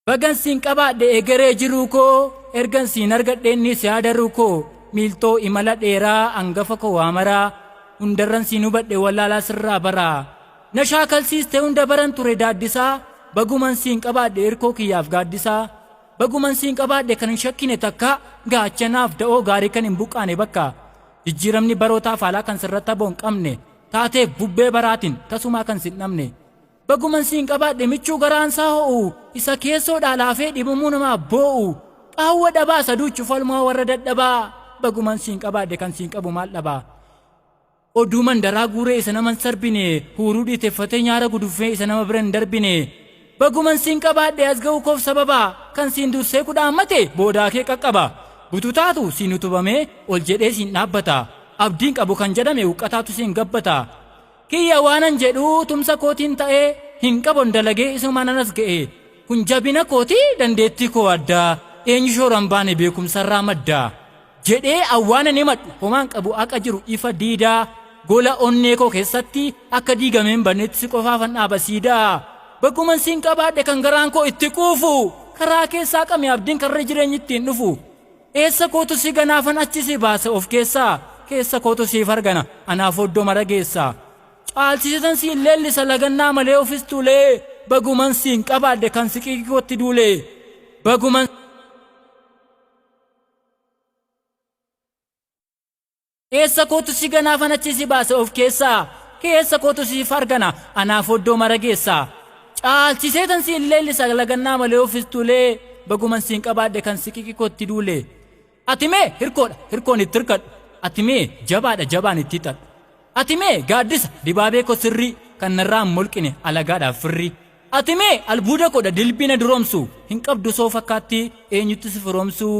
Bagan siin qabaadhe egeree jiruu koo, ergan siin argadhe innis yaadaruu koo, miiltoo imala dheeraa angafa koo waamaraa, hundarran siin hubadhe wallaalaa sirraa baraa. Na shaakalsiiste hunda baran ture daaddisaa, baguman siin qabaadhe irkoo kiyyaaf gaaddisaa. Baguman siin qabaadhe kan hin shakkine takka, gaachanaaf da'oo gaarii kan hin buqqaane bakka. Jijjiiramni barootaaf haalaa kan sirratti aboo hin qabne, taateef bubbee baraatiin tasumaa kan sin dhabne. Baguman siin qabaadhe michuu garaansaa ho'u, isa keessoodhaa laafee dhibamuu namaaf boo'u. Qaawwa dhabaa saduuchu falmaa warra dadhabaa, baguman siin qabaadhe kan siin qabu maal dhabaa. Oduu mandaraa guuree isa nama hin sarbine, huuruu dhiiteffatee nyaara guduffee isa nama bira hin darbine. Baguman siin qabaadhe as ga'uu koof sababa, kan siin dursee kudhaammate boodaa kee qaqqaba. Bututaatu siin utubamee ol jedhee siin dhaabbata. Abdiin qabu kan jedhame huqqataatu siin gabbata. Kiyya waanan jedhu tumsa kootiin ta'ee, hin qabon dalagee isumaan anas ga'e. Kun jabina kooti dandeettii koo addaa, eenyu shooran baane beekumsarraa madda. Jedhee awwaanan himadhu homaan qabu haqa jiru ifa diidaa, gola onnee koo keessatti akka diigamee hin badnetti si qofaafan dhaaba siidaa. Baguman siin qabaadhe kan garaan koo itti quufu, karaa keessaa qame abdiin karra jireenyi ittiin dhufu. Eessa kootu si ganaafan achi si baasa of keessaa, keessa kootu siif argana anaaf oddoo mara geessa. Caalchisetan siin leellisa lagannaa malee ofis tuulee, baguman siin qabaadhe kan siqiiqii kootti duule. Baguman. Eessa kootu si ganaafan achi si baasa of keessaa, keessa kootu siif argana anaaf oddoo mara geessa. Caalchiseetan siin leellisa lagannaa malee ofis tuulee, baguman siin qabaadhe kan siqiqi kootti duule. Ati mee hirkoodha hirkoon itti hirkadhu, ati mee jabaadha jabaan itti hixadhu. Ati mee gaaddisa dibaabee koo sirrii kan narraa hin molqine alagaadhaaf firrii. Ati mee albuuda koodha dilbii na duroomsu, hin qabdu soo fakkaattii eenyutti si firoomsuu.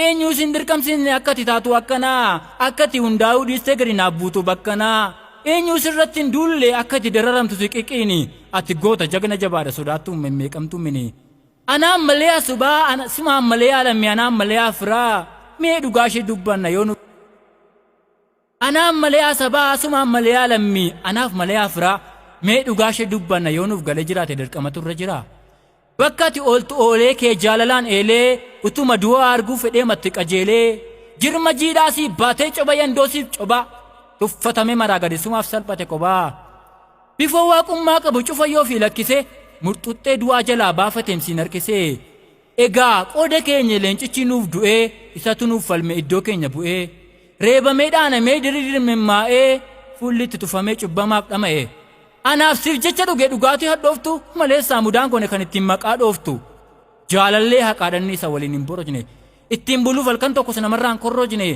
Eenyuu sin dirqamsiisne akka ati taatu akkanaa, akka ati hundaa'uu dhiistee gadi naaf buutu bakkanaa. Eenyuu sirratti hin duulle akka ati dararamtu si qiqiini, ati goota jagna jabaadha sodaattuun memmeeqamtuu mini. Anaan malee asubaa, sumaan malee alammi, anaan malee afiraa, mee dhugaa ishee dubbanna yoo nu. Anaan malee asabaa, sumaan malee alammii, anaaf malee afiraa, mee dhugaa ishee dubbanna yoo nuuf galee jiraate dirqamatu irra jira. Bakka ati ooltu oolee kee jaalalaan eelee, utuma du'aa arguu fedhee matti qajeelee, jirma jiidhaa siif baatee coba yandoo siif coba, tuffatamee maraa gadi sumaaf salphate qobaa. Bifa waaqummaa qabu cufa yoo fi lakkise, murxuxxee du'aa jalaa baafateem siin harkisee. Egaa qooda keenya leencichi nuuf du'ee, isatu nuuf falme iddoo keenya bu'ee. Reebamee dhaanamee dirri dirmimmaa'ee, fuulli itti tufamee cubbamaaf dhama'e. Anaaf siif jecha dhuge dhugaatii hadhooftu, maleessaa mudaan goone kan ittiin maqaa dhooftu. Jaalallee haqaadhanni isa waliin hin borojne, ittiin buluuf halkan tokkos namarraa hin korrojne.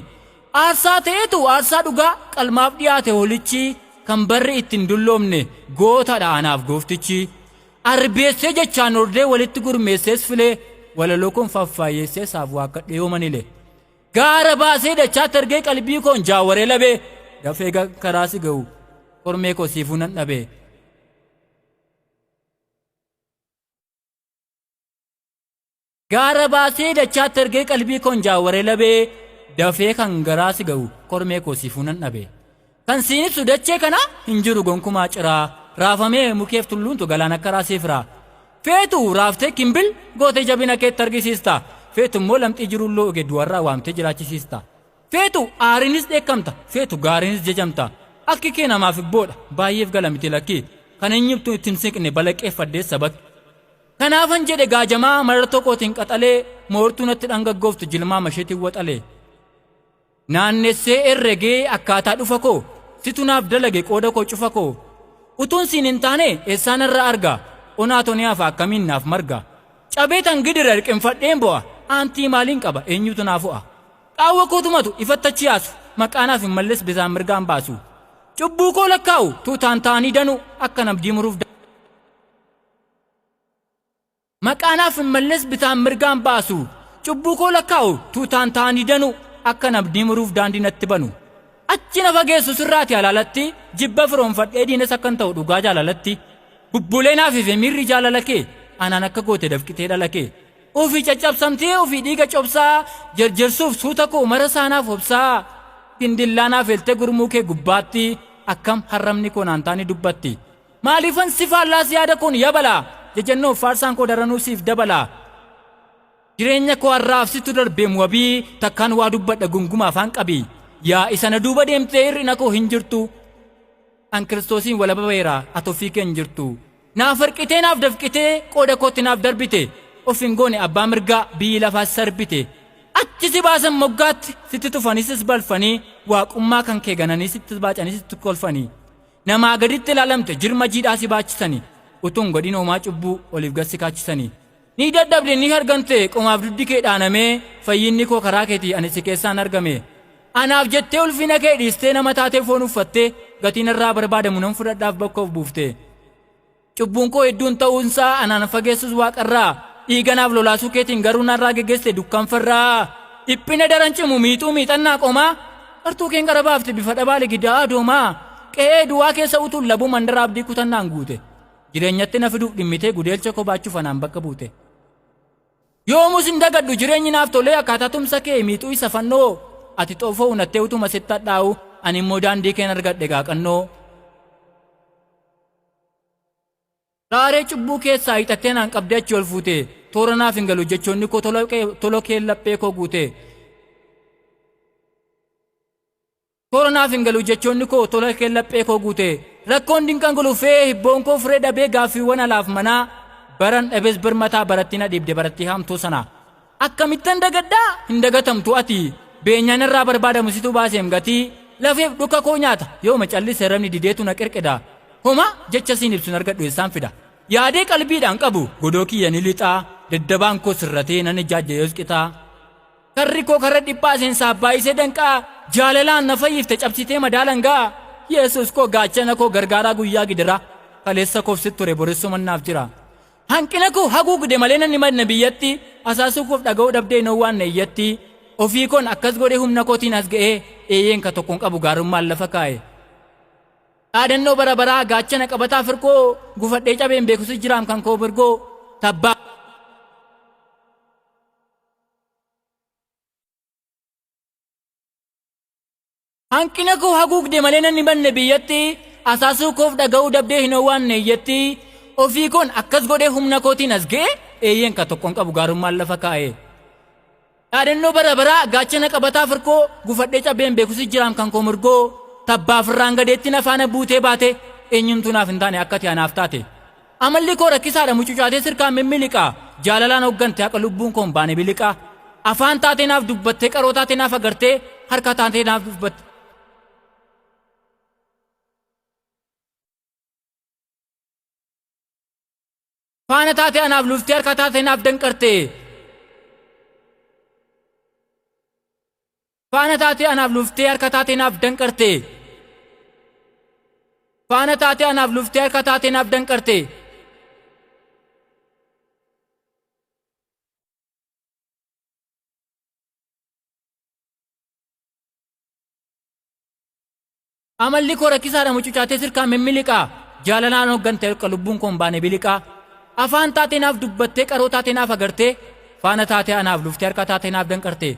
Aarsaa ta'eetu aarsaa dhugaa qalmaaf dhiyaate hoolichi, kan barri itti hin dulloomne gootadha anaaf gooftichi. Arbeessee jechaan hordee walitti gurmeessees filee, walaloo koon faffaayeessee saaf waakkadhee yoomanile. Gaara baasee dachaatti argee qalbii koon jaawaree labee, dafee karaa si ga'u kormee koo siifuu nan dhabee. Gaara baasee dachaatti argee qalbii koon jaawaree labee, dafee kan garaa si ga'u kormee koo siifuu nan dhabe. Kan siin ibsu dachee kana hin jiru gonkumaa ciraa, raafamee mukeef tulluuntu galaan akka raasii firaa. Feetu raaftee kimbil gootee jabina keetti argisiista, feetu immoo lamxii jirulloo oge du'arraa waamtee jiraachisiista. Feetu aariinis dheekkamta, feetu gaariinis jajamta. Akki kee namaaf hibboodha, baay'eef gala miti lakki. Kan eenyumtuu itti hin siqne balaqqeeffaddeessa bakki. Kanaafan jedhe gaajamaa marartoo kootiin qaxalee, moortuu natti dhangaggooftu jilmaa masheetiin waxalee. Naannessee herregee akkaataa dhufa koo, situ naaf dalage qooda koo cufa koo. Utuun siin hin taane eessaa narra arga, onaa tonee hafa akkamiin naaf marga. Cabee tan gidira hirqinfadheen bo'a, aantii maaliin qaba eenyutu naaf ho'a. Qaawwa koo tumatu ifatti achi yaasu, maqaa naaf hin malles bitaan mirgaan baasu. Cubbuu koo lakkaa'u tuutaan ta'anii danuu, akkan abdii muruuf Maqaa naaf hin malles bitaan mirgaan baasu. Cubbuu koo lakkaa'u tuutaan ta'anii danuu, akkan abdii muruuf daandii natti banu. Achi na fageessu sirraati halaalatti, jibba firoomfadhee diinas akkan ta'u dhugaa jaalalatti. Bubbulee naaf ife miirri jaalala kee, anaan akka goote dafqitee dhala kee. Ofii caccabsamtee ofii dhiiga cobsaa, jerjersuuf suuta koo mara saanaaf obsaa. Gindillaa naaf eltee gurmuu kee gubbaatti, Akkam harramni koo naan taane dubbatti. Maaliifan si faallaas yaada koon yabala. Jajannoof faarsaan koo daranuu siif dabala. Jireenya koo har'aaf situ darbeem wabii takkaan waa dubbadha gunguma afaan qabi. Yaa isa na duuba deemtee hir'ina koo hin jirtu. An Kiristoosiin walaba ba'eera ati ofii kee hin jirtu. Naaf harqitee naaf dafqitee qooda kootti naaf darbite. Of hin goone abbaa mirgaa biyyi lafaas sarbite. Achi si baasan moggaatti sitti tufanii sis balfanii waaqummaa kan kee gananii sitti baacanii sitti kolfanii. Namaa gaditti ilaalamte jirma jiidhaa si baachisanii. Utuun godhin homaa cubbuu oliif gad si kaachisanii. Ni dadhabde ni hargante qomaaf duddi kee dhaanamee fayyinni koo karaa keetii ani si keessaan argame. Anaaf jettee ulfina kee dhiistee nama taatee foon uffattee gatii narraa barbaadamu nan fudhadhaaf bakka of buufte. Cubbuun koo hedduun ta'uunsaa anaan fageessus waaqarraa dhiiga naaf lolaasuu keetiin garuu narraa geggeessite dukkanfarraa. Dhiphina daran cimu miixuu miixannaa qomaa qartuu keen qara baafte bifa dhabaa ligidaa adoomaa qe'ee duwwaa keessa utuun labuu mandara abdii kutannaan guute. Jireenyatti na fiduuf dhimmitee gudeelcha koo baachuuf anaan bakka buute. Yoomus hin dagadhu jireenyi naaf tolee akkaataa tumsa kee miixuu isa fannoo ati xoofoo unattee utuma sitti hadhaa'u ani immoo daandii keen argadhe gaaqannoo. Raaree cubbuu keessaa hiixattee naan qabdee achi ol fuute toora naaf hin galu jechoonni koo tola kee laphee koo guute. Toora naaf hin galu jechoonni koo tola kee laphee koo guute. Rakkoon dinqan gulufee hibboon koo furee dhabee gaaffiiwwan alaaf manaa baran dhabees birmataa barattii na dhiibde barattii haamtuu sana. Akkamittan dagadhaa hin dagatamtu ati beenyaan irraa barbaadamu situ baaseem gatii lafeef dhuka koo nyaata yooma callise rabni dideetu na qirqida. Homa jecha siin ibsun argadhu eessaan fida. Yaadee qalbiidhaan qabu godoo kiyya ni lixaa daddabaan koo sirratee nan ijaajja yoos qixaa. Karri koo karra dhiphaa seensaaf baay'isee danqaa jaalalaan na fayyifte cabsitee madaalangaa Yesuus koo gaachana koo gargaaraa guyyaa gidiraa kaleessa koof sit ture boressuma naaf jira. Hanqina koo haguugde malee nan himanne biyyatti asaasuu koof dhaga'uu dhabdee hin owwaanne iyyatti ofii koon akkas godhee humna kootiin as ga'ee eeyyeen ka tokkoon qabu gaarummaan lafa kaa'e. Dhaadannoo bara baraa gaachana qabataa firqoo gufadhee cabeen beekusi jiraam kan koo mirgoo tabbaa. Hanqina koo haguugde malee nan himanne biyyatti asaasuu koof dhaga'uu dabdee hin owwaanne iyyatti ofii koon akkas godhee humna kootiin as ga'e eeyyeen ka tokkoon qabu gaarummaan lafa kaa'e. Dhaadannoo bara baraa gaachana qabataa firkoo gufadhee cabeen beekusi jiraam kan koo mirgoo tabbaaf irraan gadeetti na faana buutee baate eenyumtuu naaf hin taane akka ati anaaf taate. Amalli koo rakkisaadha mucucaatee sirkaan mimmiliqa jaalalaan hoggante haqa lubbuun koo hin baane biliqa afaan taatee naaf dubbattee qaroo taatee naaf agartee harka taatee naaf dubbatte. Faana taatee anaaf luftee harka taatee naaf danqarte. Faana taatee anaaf luftee harka taatee naaf danqarte. Faana taatee anaaf luftee harka taatee naaf danqarte. Amalli koo rakkisaadha mucucaatee sirkaan mimmiliqa. Jaalalaan hoggante harka lubbuun koo hin baane biliqa. Afaan taatee naaf dubbattee qaroo taatee naaf agartee. Faana taatee anaaf luftee harka taatee naaf danqarte.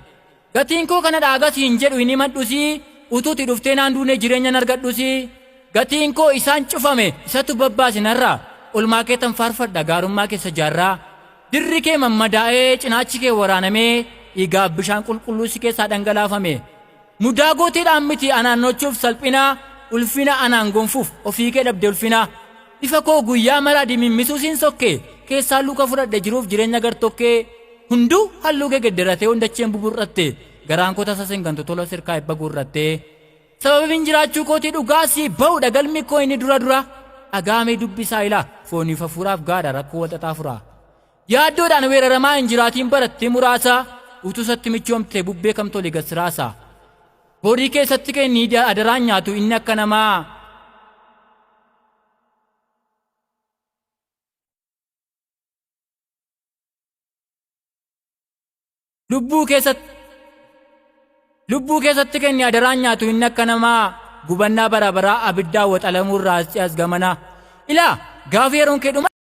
Gatiin koo kana dhaagas hin jedhu hin himadhusi utuuti dhuftee naan duune jireenyan argadhusi. Gatiin koo isaan cufame isatu babbaase narraa. Olmaa kee tan faarfadha gaarummaa keessa jaarraa. Dirri kee mammadaa'ee cinaachi kee waraanamee dhiigaaf bishaan qulqulluu si keessaa dhangalaafame. Mudaa gooteedhaan miti anaan nochuuf salphina ulfina anaan gonfuuf ofii kee dhabde ulfina. Ifa koo guyyaa maraa dimimmisuu siin sokke keessaan luka fudhadhe jiruuf jireenya gartokkee hunduu halluu kee gedderatee hundacheen buburratte garaan koo tasa sin gantu tola sirkaa ebba guurratte. Sababiin jiraachuu kootii dhugaa sii ba'uudha galmi koo inni dura dura dhagaamee dubbisaa ilaa fooniif hafuuraaf gaadha rakkoo walxaxaa fura. Yaaddoodhaan weeraramaa hin jiraatiin barattee muraasa utuu isatti michoomte bubbee kam tole gad siraasa. Horii keessatti kenni adaraan nyaatu inni akka namaa. Lubbuu keessatti Lubbuu keessatti kenni adaraan nyaatu inni akka namaa gubannaa bara baraa abiddaa waxalamuu irraa as ce'as gamanaa. Ilaa gaafa yeroon kee dhuma.